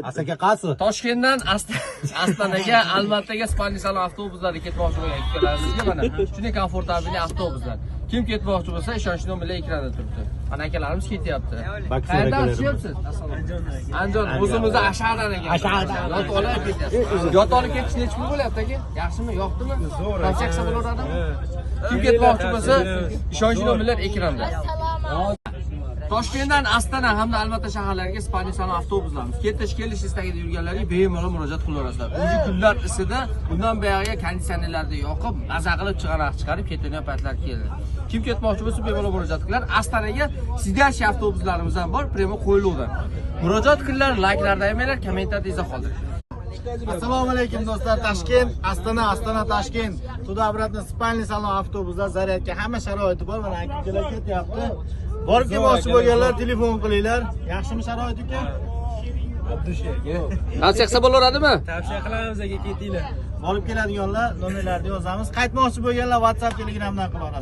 Asaka qaysi? Toshkentdan Astanaga, Almataga спальный salon avtobuslari ketmoqchi bo'lgan akalarimizga mana shunday комфортабельный avtobuslar. Kim ketmoqchi bo'lsa, ishonch nomerlar ekranda turibdi. Mana akalarimiz ketyapti. Boksер Qayerdan akalarimiz. tushyapsiz? Andijon, o'zimizni Ashardan ekan. Ashardan. Yotib olib ketyapsiz. Yotib olib ketish nechi pul bo'lyapti aka? Yaxshimi? Yoqdimi? Tavsiya qilsa bo'laveradimi? Kim ketmoqchi bo'lsa, ishonch nomerlar ekranda. Toshkentdan Astana hamda Almata shaharlariga спальный salon avtobuslarimiz. Ketish kelish istagida yurganlarga bemalol murojaat qilaverasizlar. O'zi kunlar isida bundan buyog'iga konditsionerlarni yoqib, maza qilib chig'anoq chiqarib ketadigan paytlar keldi. Kim ketmoqchi bo'lsa, bemalol murojaat qilinglar. Astanaga сидящий avtobuslarimiz ham bor, прямо qo'yiluvdi. Murojaat qilinglar, layklarni ayamanglar, kommentariyada izoh qoldiringlar. Assalomu alaykum do'stlar. Toshkent, Astana, Astana, Toshkent. Туда обратно спальный salon avtobuslar, zaryadka hamma sharoiti bor. Mana akalar ketyapti. Borib kelmoqchi bo'lganlar telefon qilinglar. Yaxshimi sharoit uka? Tavsiya qilsa bo'laveradimi? Tavsiya qilamiz aka, ketinglar. Borib keladiganlar nomerlarni yozamiz. Qaytmoqchi bo'lganlar WhatsApp, Telegramdan qila olasiz.